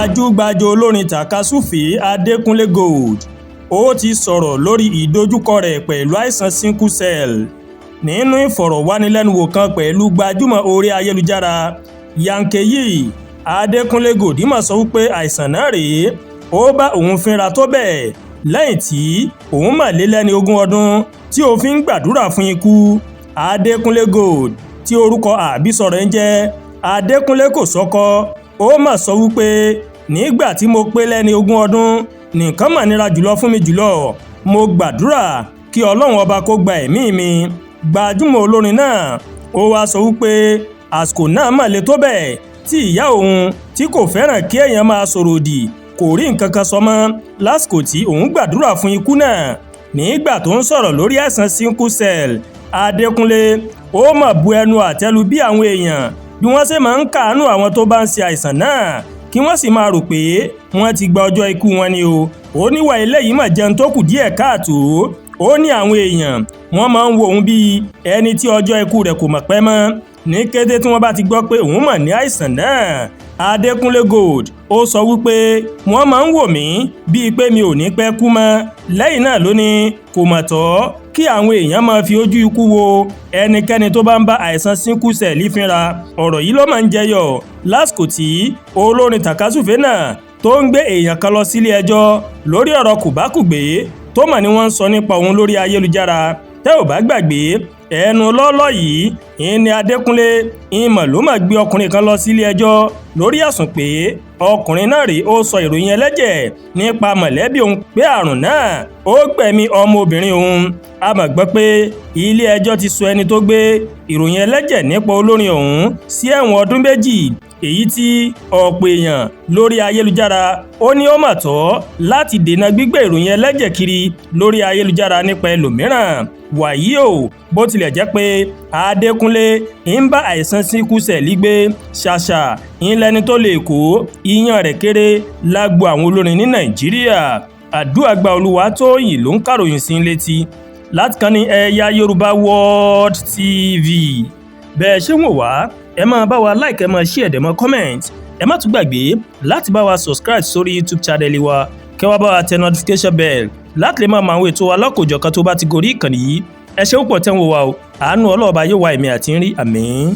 Gbajúgbajà olórin tàkasúfèé Adékúnlé Gold, ó ti sọ̀rọ̀ lórí ìdojúkọ rẹ̀ pẹ̀lú àìsàn sickle cell. Nínú ìfọ̀rọ̀wánilẹ́nuwò kan pẹ̀lú gbajúmọ̀ orí ayélujára Yankee, Adékúnlé Gold mà sọ wípé àìsàn náà rèé ó bá òun fínra tó bẹ́ẹ̀ lẹ́yìn tí òun mà lé lẹ́ni 20 ọdún tí òun fi ń gbàdúrà fún ikú. Adékúnlé Gold, tí orúkọ àbísọ rẹ̀ ń jẹ́ Adékúnlé Kòsọ́kọ́, ó mà sọ wípé nígbà tí mo pé lẹ́ni 20 ọdún nìkan mà nira jùlọ fún mi jùlọ, mo gbàdúrà kí Ọlọ́run ọba kó gba ẹ̀mí mi. Gbajúmọ̀ olórin náà ó wáá sọ wípé àsìkò náà mà le tó bẹ́ẹ̀ tí ìyá òun tí kò fẹ́ràn kí èèyàn máa sọ̀rọ̀ òdì kò rí nǹkan kan sọ mọ́ lásìkò tí òun gbàdúrà fún ikú náà. Nígbà tó ń sọ̀rọ̀ lórí àìsàn sickle cell, Adékúnlé ó mà bu ẹnu àtẹ́lu bí àwọn èèyàn bí wọ́n ṣe máa ń káàánú àwọn tó bá ń ṣe àìsàn náà, kí wọ́n sì máa rò pé wọ́n ti gba ọjọ́ ikú wọn ni o. Ó níwà eléyìí mà jẹun tó kù díẹ̀ káàtó. Ó ní àwọn èèyàn wọ́n máa ń wo òun bíi ẹni tí ọjọ́ ikú rẹ̀ kò mọ̀ pẹ́ mọ́ ní kété tí wọ́n bá ti gbọ́ pé òun mà ní àìsàn náà. Adékúnlé Gold ó sọ wípé wọ́n máa ń wò mí bíi pé mi ò ní pẹ́ kú mọ́. Lẹ́yìn náà ló ní kò mọ̀ tọ́ kí àwọn èèyàn máa fi ojú ikú wo ẹnikẹ́ni tó bá ń bá àìsàn sickle cell fínra. Ọ̀rọ̀ yìí ló máa ń jẹyọ lásìkò tí olórin tàkasúfèé náà tó ń gbé èèyàn kan lọ sílé ẹjọ́ lórí ọ̀rọ̀ kùbákùgbé tó mà ní wọ́n ń sọ nípa òun lórí ayélujára. Tẹ́ ò bá gbàgbé, ẹnu lọ́lọ́ yìí ìní Adékúnlé ìmọ̀ ló mà gbé ọkùnrin kan lọ sílé ẹjọ́ lórí ẹ̀sùn pé ọkùnrin náà rèé ó sọ ìròyìn ẹlẹ́jẹ̀ nípa mọ̀lẹ́bí òun pé àrùn náà ó gbẹ̀mí ọmọbìnrin òun. A mà gbọ́ pé ilé ẹjọ́ ti sọ ẹni tó gbé ìròyìn ẹlẹ́jẹ̀ nípa olórin ọ̀hún sí ẹ̀wọ̀n ọdún 2, èyí tí ọ̀pọ̀ èèyàn lórí ayélujára ó ní ó mà tọ́ láti dènà gbígbé ìròyìn ẹlẹ́jẹ̀ kiri lórí ayélujára nípa ẹlòmíràn. Wàyí o, bó tilẹ̀ jẹ́ pé Adékúnlé ń bá àìsàn sickle cell gbé, ṣàṣà ń lẹni tó lè kó iyán rẹ̀ kéré lágbo àwọn olórin ní Nàìjíríà. Àdúràgbà Olúwatóyìn ló ń kàròyìn sí létí láti kàn ní Ẹ̀yà Yorùbá World TV. Bẹ́ẹ̀ ṣé wò wá, ẹ máa bá wa like, ẹ máa share, dẹ̀ mọ́ comment. Ẹ má tún gbàgbé láti bá wa subscribe sórí YouTube channel wa, kẹ́ wá bá wa tẹ notification bell láti lè máa mọ àwọn ètò wa lọ́kòjọ̀kan tó bá ti gorí ìkànnì yìí. Ẹ ṣé púpọ̀ tẹ́ ń wò wá o. Àánú ọlọ́ọ̀bá yóò wá èmi àti ń rí. Àmín.